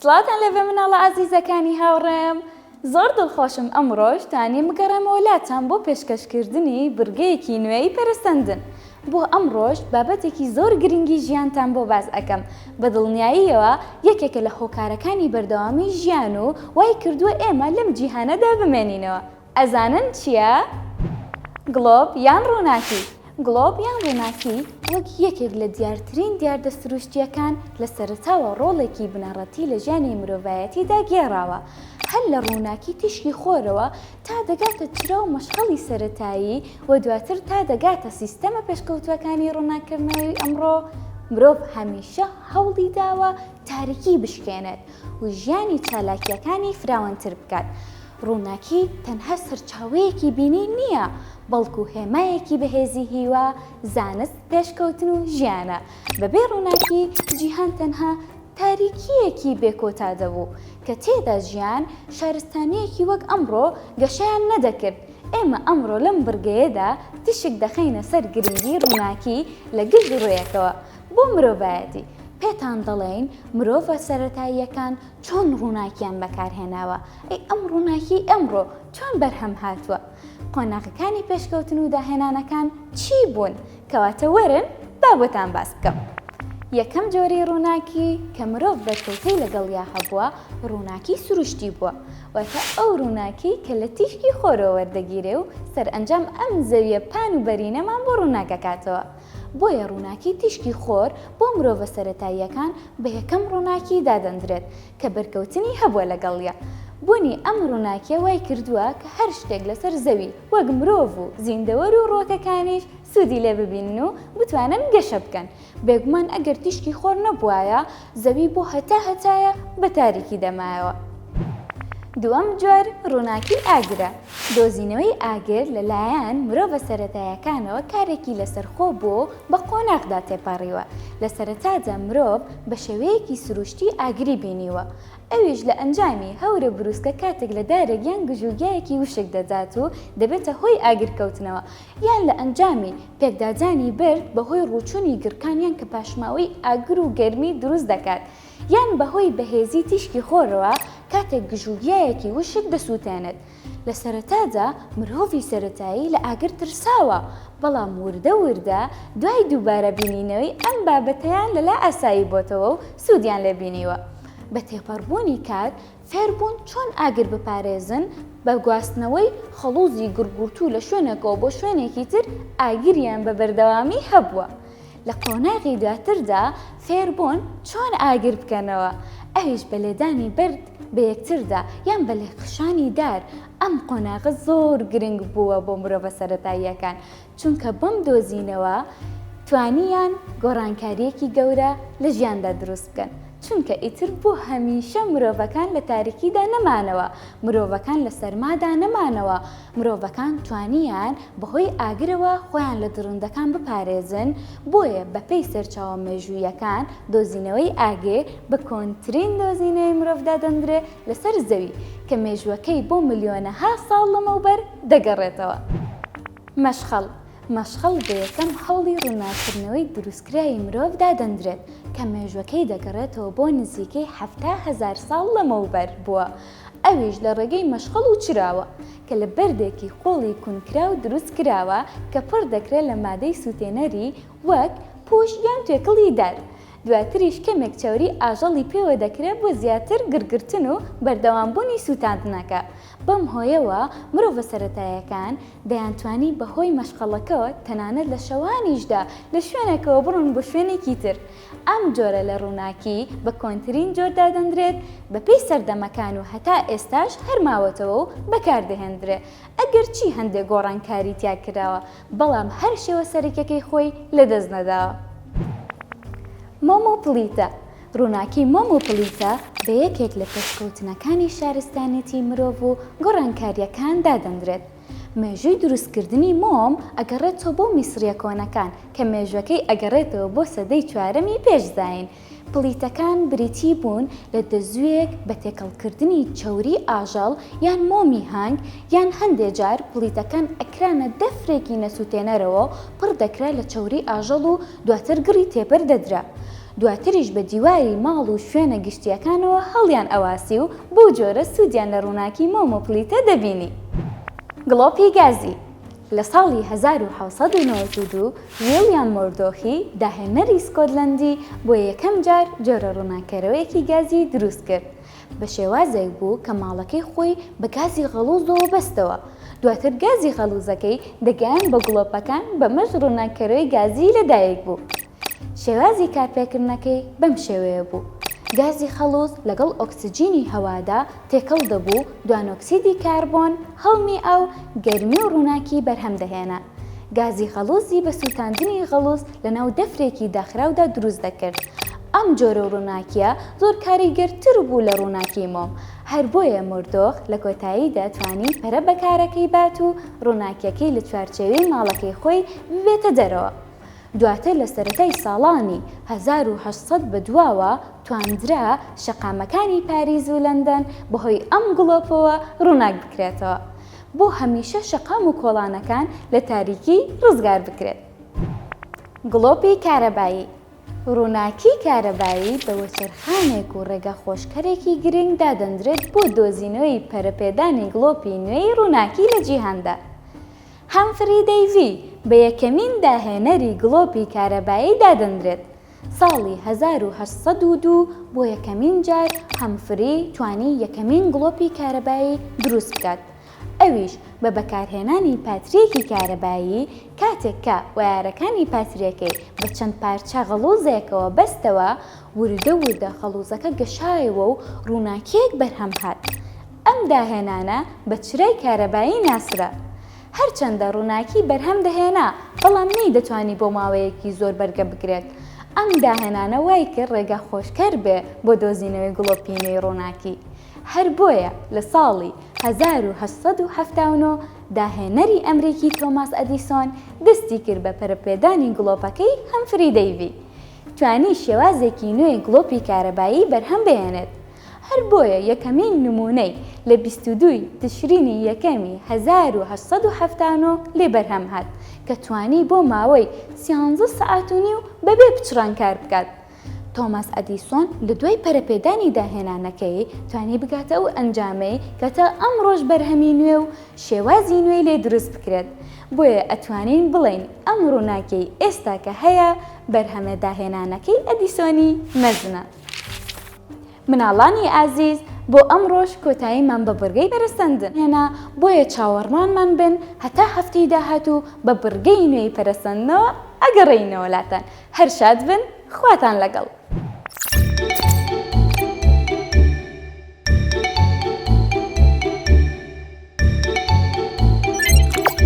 سڵاوتان لێبێ مناڵە ئازیزەکانی هاوڕێم زۆر دڵخۆشم ئەمڕۆش توانیم بگەڕێمەوە لاتان بۆ پێشکەشکردنی بڕگەیەکی نوێی پەرەسەندن بۆ ئەمڕۆش بابەتێکی زۆر گرنگی ژیانتان بۆ باس ئەکەم بە دڵنیاییەوە یەکێکە لە هۆکارەکانی بەردەوامی ژیان و وای کردووە ئێمە لەم جیهانەدا بمێنینەوە ئەزانن چییە؟ گڵۆپ یان ڕووناکی گڵۆپ یان ڕووناکی وەک یەکێک لە دیارترین دیاردە سروشتییەکان لە سەرەتاوە ڕۆڵێکی بنەڕەتی لە ژیانی مرۆڤایەتیدا گێڕاوە، هەر لە ڕووناکی تیشکی خۆرەوە تا دەگاتە چرا و مەشخەڵی سەرەتایی و دواتر تا دەگاتە سیستەمە پێشکەوتووەکانی ڕووناککردنەوەی ئەمڕۆ، مرۆڤ هەمیشە هەوڵی داوە تاریکی بشکێنێت و ژیانی چالاکییەکانی فراوانتر بکات. ڕووناکی تەنها سەرچاوەیەکی بینین نییە، بەڵکو هێمایەکی بەهێزی هیوا، زانست، پێشکەوتن و ژیانە. بەبێ ڕووناکی، جیهان تەنها تاریکییەکی بێ کۆتا دەبوو، کە تێدا ژیان، شارستانییەکی وەک ئەمڕۆ گەشەیان نەدەکرد. ئێمە ئەمڕۆ لەم بڕگەیەدا تیشک دەخەینە سەر گرنگی ڕووناکی لە گشت ڕوویەکەوە بۆ مرۆڤایەتی. پێتان دەڵێین مرۆڤە سەرەتاییەکان چۆن ڕووناکیان بەکارهێناوە؟ ئەی ئەم ڕووناکیەی ئەمڕۆ چۆن بەرهەم هاتووە؟ قۆناغەکانی پێشکەوتن و داهێنانەکان چی بوون؟ کەواتە وەرن با بۆتان باس بکەم. یەکەم جۆری ڕووناکی کە مرۆڤ بەرکەوتەی لەگەڵیا هەبووە ڕووناکی سروشتی بووە، واتە ئەو ڕووناکیەی کە لە تیشکی خۆرەوە وەردەگیرێ و سەرئەنجام ئەم زەویە پان و بەرینەمان بۆ ڕووناک ئەکاتەوە. بۆیە ڕووناکی تیشکی خۆر بۆ مرۆڤە سەرەتاییەکان بە یەکەم ڕووناکی دادەندرێت کە بەرکەوتنی هەبووە لەگەڵیا. بوونی ئەم ڕووناکیە وای کردووە کە هەر شتێک لەسەر زەوی وەک مرۆڤ و زیندەوەر و ڕووەکەکانیش سوودی لێ ببینن و بتوانن گەشە بکەن. بێگومان ئەگەر تیشکی خۆر نەبوایە زەوی بۆ هەتا هەتایە بە تاریکی دەمایەوە. دووەم جۆر ڕووناکی ئاگرە. دۆزینەوەی ئاگر لە لایەن مرۆڤە سەرەتایەکانەوە کارێکی لەسەرخۆ بووە و بە قۆناغدا تێپەڕیوە. لە سەرەتادا مرۆڤ بە شێوەیەکی سروشتی ئاگری بینیوە، ئەویش لە ئەنجامی هەورە بروسکە کاتێک لە دارێک یان گژوگیایەکی وشک دەدات و دەبێتە هۆی ئاگرکەوتنەوە، یان لە ئەنجامی پێکدادانی بەرد بەهۆی ڕووچوونی گڕکان یان کە پاشماوەی ئاگر و گەرمی دروست دەکات، یان بەهۆی بەهێزی تیشکی خۆرەوە کاتێک گژوگیایەکی وشک دەسووتێنێت. لە سەرەتادا مرۆڤی سەرەتایی لە ئاگر ترساوە، بەڵام وردە وردە دوای دووبارە بینینەوەی ئەم بابەتەیان لەلا ئاسایی بۆتەوە و سوودیان لێ بینیوە. بە تێپەڕبوونی کات فێربوون چۆن ئاگر بپارێزن بە گواستنەوەی خەڵووزی گڕگورتوو لە شوێنێکەوە بۆ شوێنێکی تر ئاگریان بە بەردەوامی هەبووە. لە قۆناغی دواتردا فێربوون چۆن ئاگر بکەنەوە، ئەویش بە لێدانی بەرد بە یەکتردا یان بە لێکخشانی دار، ئەم قۆناغە زۆر گرنگ بووە بۆ مرۆڤە سەرەتاییەکان، چونکە بەم دۆزینەوە توانیان گۆڕانکارییەکی گەورە لە ژیاندا دروست بکەن، چونکە ئیتر بۆ هەمیشە مرۆڤەکان لە تاریکیدا نەمانەوە، مرۆڤەکان لە سەرمادا نەمانەوە، مرۆڤەکان توانیان بەهۆی ئاگرەوە خۆیان لە دڕندەکان بپارێزن، بۆیە بەپێی سەرچاوە مێژوویەکان دۆزینەوەی ئاگر بە کۆنترین دۆزینەوەی مرۆڤ دادەندرێ لەسەر زەوی کە مێژووەکەی بۆ ملیۆنەها ساڵ لەمەوبەر دەگەڕێتەوە. مەشخەڵ، مەشخەڵ بە یەکەم هەوڵی ڕووناککردنەوەی دروستکراوی مرۆڤ دادەندرێت کە مێژووەکەی دەگەڕێتەوە بۆ نزیکەی 70,000 ساڵ لەمەوبەر بووە، ئەویش لە ڕێگەی مەشخەڵ و چراوە کە لە بەردێکی قوڵی کونکراو دروست کراوە کە پڕ دەکرێت لە مادەی سووتێنەری وەک پوش یان توێکڵی دار، دواتریش کەمێک چەوری ئاژەڵی پێوە دەکرێت بۆ زیاتر گڕگرتن و بەردەوامبوونی سووتاندنەکە، بەم هۆیەوە مرۆڤە سەرەتایەکان دەیانتوانی بەهۆی مەشخەڵەکەوە تەنانەت لە شەوانیشدا لە شوێنێکەوە بڕۆن بۆ شوێنێکی تر. ئەم جۆرە لە ڕووناکی بە کۆنترین جۆر دادەنرێت بەپێی سەردەمەکان و هەتا ئێستاش هەر ماوەتەوە و بەکاردەهێندرێ ئەگەرچی هەندێ گۆڕانکاری تیا کراوە بەڵام هەر شێوە سەرەکیەکەی خۆی لەدەست نەداوە. مۆم و پڵیتە، ڕووناکی مۆم و پڵیتە بە یەکێک لە پێشکەوتنەکانی شارستانێتی مرۆڤ و گۆڕانکارییەکان دادەنرێت. مێژووی دروستکردنی مۆم ئەگەڕێتەوە بۆ میسڕییە کۆنەکان کە مێژوەکەی ئەگەڕێتەوە بۆ سەدەی چوارەمی پێش زایین. پڵیتەکان بریتی بوون لە دەزوویەک بە تێکەڵکردنی چەوری ئاژەڵ یان مۆمی هەنگ یان هەندێ جار پڵیتەکان ئەکرانە دەفرێکی نەسووتێنەرەوە و پڕ دەکرا لە چەوری ئاژەڵ و دواتر گڕی تێبەر دەدرا. دواتریش بە دیواری ماڵ و شوێنە گشتییەکانەوە هەڵیان ئەواسی و بەو جۆرە سوودیان لە ڕووناکی مۆم و پلیتە دەبینی. گڵۆپی گازی، لە ساڵی 1792 ویڵیام مۆردۆخی داهێنەری سکۆتلەندی بۆ یەکەم جار جۆرە ڕووناککەرەوەیەکی گازی دروست کرد، بە شێوازێک بوو کە ماڵەکەی خۆی بە گازی غەڵوزەوە بەستەوە، دواتر گازی غەڵوزەکەی دەگەیاند بە گڵۆپەکان بەمەش ڕووناککەرەوەی گازی لەدایک بوو. شێوازی کارپێکردنەکەی بەم شێوەیە بوو، گازی خەڵوز لەگەڵ ئۆکسجینی هەوادا تێکەڵ دەبوو، دوانۆکسیدی کاربۆن، هەڵمی ئاو، گەرمی و ڕووناکی بەرهەم دەهێنا. گازی خەڵوزی بە سووتاندنی غەڵوز لەناو دەفرێکی داخراودا دروست دەکرد. ئەم جۆرە ڕووناکییە زۆر کاریگەرتر بوو لە ڕووناکی مۆم، هەر بۆیە مۆردۆخ لە کۆتاییدا توانی پەرە بە کارەکەی بات و ڕووناکییەکەی لە چوارچێوەی ماڵەکەی خۆی ببێتە دەرەوە. دواتر لە سەرەتای ساڵانی 1800 بەدواوە تواندرا شەقامەکانی پاریس و لەندەن بەهۆی ئەم گڵۆپەوە ڕووناک بکرێتەوە. بۆ هەمیشە شەقام و کۆڵانەکان لە تاریکی ڕزگار بکرێت. گڵۆپی کارەبایی، ڕووناکی کارەبایی بە وەچەرخانێک و ڕێگا خۆشکەرێکی گرنگ دادەندرێت بۆ دۆزینەوەی پەرەپێدانی گڵۆپی نوێی ڕووناکی لە جیهاندا. هەمفری دەیڤی بە یەکەمین داهێنەری گڵۆپی کارەبایی دادەنرێت. ساڵی 1802 بۆ یەکەمین جار هەمفری توانی یەکەمین گڵۆپی کارەبایی دروست بکات، ئەویش بە بەکارهێنانی پاترییەکی کارەبایی، کاتێک کە وایەرەکانی پاترییەکەی بە چەند پارچە غەڵوزێکەوە بەستەوە، وردە وردە خەڵوزەکە گەشایەوە و ڕووناکییەک بەرهەم هات. ئەم داهێنانە بە چرای کارەبایی ناسرا. هەرچەندە ڕووناکی بەرهەم دەهێنا، بەڵام نەیدەتوانی بۆ ماوەیەکی زۆر بەرگە بگرێت. ئەم داهێنانە وای کرد ڕێگا خۆشکەر بێ بۆ دۆزینەوەی گڵۆپی نوێی ڕووناکی. هەر بۆیە لە ساڵی 1879 داهێنەری ئەمریکی تۆماس ئەدیسۆن دەستی کرد بە پەرەپێدانی گڵۆپەکەی هەمفری دەیڤی. توانی شێوازێکی نوێی گڵۆپی کارەبایی بەرهەم بهێنێت. هەر بۆیە یەکەمین نموونەی لە 22 ی تشرینی یەکەمی 1879 لێ بەرهەم هات کە توانی بۆ ماوەی سیانزە سەعات و نیو بەبێ پچڕان کار بکات. تۆماس ئەدیسۆن لە دوای پەرەپێدانی داهێنانەکەی توانی بگاتە ئەو ئەنجامەی کە تا ئەمڕۆش بەرهەمی نوێ و شێوازی نوێی لێ دروست بکرێت. بۆیە ئەتوانین بڵێین ئەم ڕووناکیەی ئێستا کە هەیە بەرهەمە داهێنانەکەی ئەدیسۆنی مەزنە. مناڵانی ئازیز بۆ ئەمڕۆش کۆتاییمان بە بڕگەی پەرەسەندن هێنا، بۆیە چاوەڕوانمان بن هەتا هەفتەی داهاتوو بە بڕگەی نوێی پەرەسەندنەوە ئەگەڕێینەوە لاتان. هەر شاد بن، خواتان لەگەڵ.